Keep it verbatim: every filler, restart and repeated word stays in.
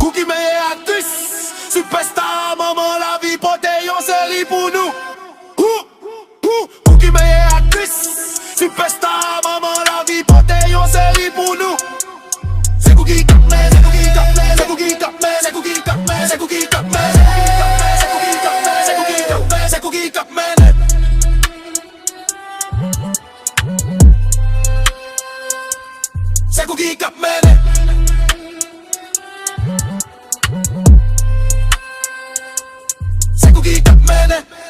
Kou ki meye aktris, sipèsta, manman lavi pote yon seri pou nou. Kou, kou, kou ki meye aktris, sipèsta, manman lavi pote yon seri pou nou. Se Kou ki k ap mennen, se Kou ki k ap mennen, se Kou ki k ap mennen, se Kou ki k ap mennen, se Kou ki k ap mennen, se Kou ki k ap mennen, se Kou ki k ap mennen. Se Kou ki k ap mennen. Se Kou ki k ap mennen.